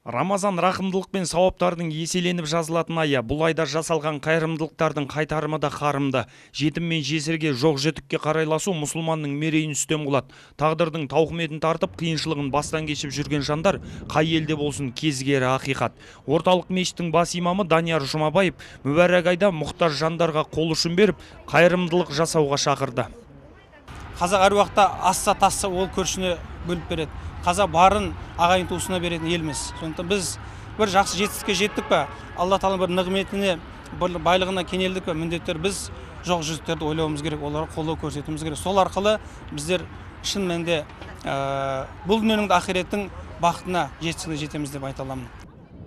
Рамазан рақымдылық пен сауаптардың еселеніп жазылатын айы. Бұл айда жасалған қайырымдылықтардың қайтарымы да қарымды. Жетім мен жесірге, жоқ жітікке қарайласу мұсылманның мерейін үстем қылады. Тағдырдың тауқыметін тартып, қиыншылығын бастан кешіп жүрген жандар қай елде болсын кезігері ақиқат. Орталық мешіттің бас имамы Данияр Жұмабаев мүбәрәк айда мұқтаж жандарға қол ұшын беріп, қайырымдылық жасауға шақырды. Қазақ әр уақытта асса тасса ол көршісіне бөліп береді. Қазақ барын ағайын туысына беретін елміз. Сондықтан біз бір жақсы жетістікке жеттік пе, Алла тағаланың бір нығметіне, бір байлығына кенелдік пе, міндетті түрде біз жоқ жітіктерді ойлауымыз керек, оларға қолдау көрсетуіміз керек. Сол арқылы біздер шын мәнінде бұл дүниенің де ақиреттің бақытына, жетістігіне жетеміз деп айта аламын.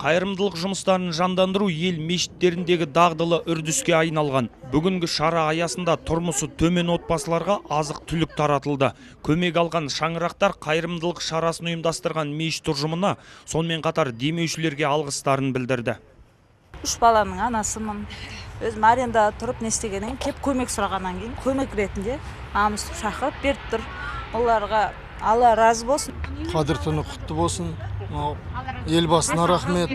Қайырымдылық жұмыстарын жандандыру ел мешіттеріндегі дағдылы үрдіске айналған. Бүгінгі шара аясында тұрмысы төмен отбасыларға азық түлік таратылды. Көмек алған шаңырақтар қайырымдылық шарасын ұйымдастырған мешіт ұжымына, сонымен қатар демеушілерге алғыстарын білдірді. 3 баланың анасымын. Өзім арендада тұрып не істегеннен кейін кеп көмек сұрағаннан кейін көмек ретінде мамамыз шақырып беріп тұр. Оларға Алла разы болсын. Қадір түні құтты болсын. Елбасына рахмет,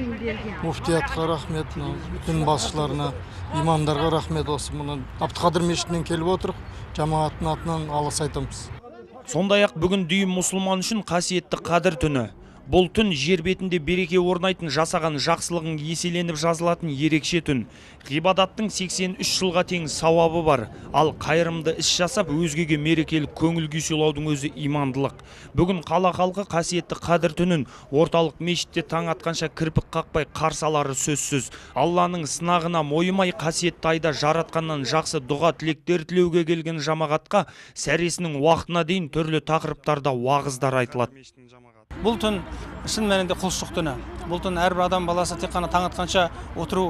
муфтиятқа рахмет, дін басшыларына, имамдарға рахмет. Осы мұны Абдықадыр мешітінен келіп отырық, жамағаттың атынан алғыс айтамыз. Сондай-ақ бүгін дүйім мұсылман үшін қасиетті Қадір түні. Бұл түн жер бетінде береке орнайтын, жасаған жақсылығың еселеніп жазылатын ерекше түн. Ғибадаттың 83 жылға тең сауабы бар. Ал қайырымды іс жасап, өзгеге мерекелік көңіл күй сыйлаудың өзі имандылық. Бүгін қала халқы қасиетті Қадір түнін орталық мешітте таң атқанша кірпік қақпай қарсы алары сөзсіз. Алланың сынағына мойымай қасиетті айда жаратқаннан жақсы дұға тілектер тілеуге келген жамағатқа сәресінің уақытына дейін түрлі тақырыптарда уағыздар айтылады. Бұл түн шын мәнінде құлшылық түні. Бұл түн әрбір адам баласы тек қана таң атқанша отыру,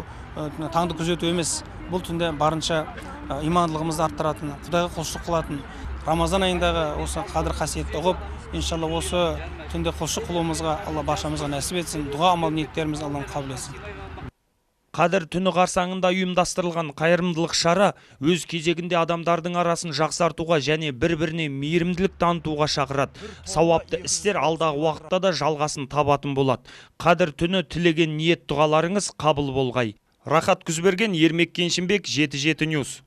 таңды күзету емес. Бұл түнде барынша имандылығымызды арттыратын, Құдайға құлшылық қылатын, Рамазан айындағы осы қадір қасиетті ұғып, иншалла осы түнде құлшылық қылуымызға Алла баршамызға нәсіп етсін, дұға амал ниеттерімізді Аллам қабыл етсін. Қадір түні қарсаңында ұйымдастырылған қайырымдылық шара өз кезегінде адамдардың арасын жақсартуға және бір-біріне мейірімділік танытуға шақырады. Сауапты істер алдағы уақытта да жалғасын табатын болады. Қадір түні тілеген ниет дұғаларыңыз қабыл болғай. Рахат Күзберген, Ермек Кеншінбек, 77 News.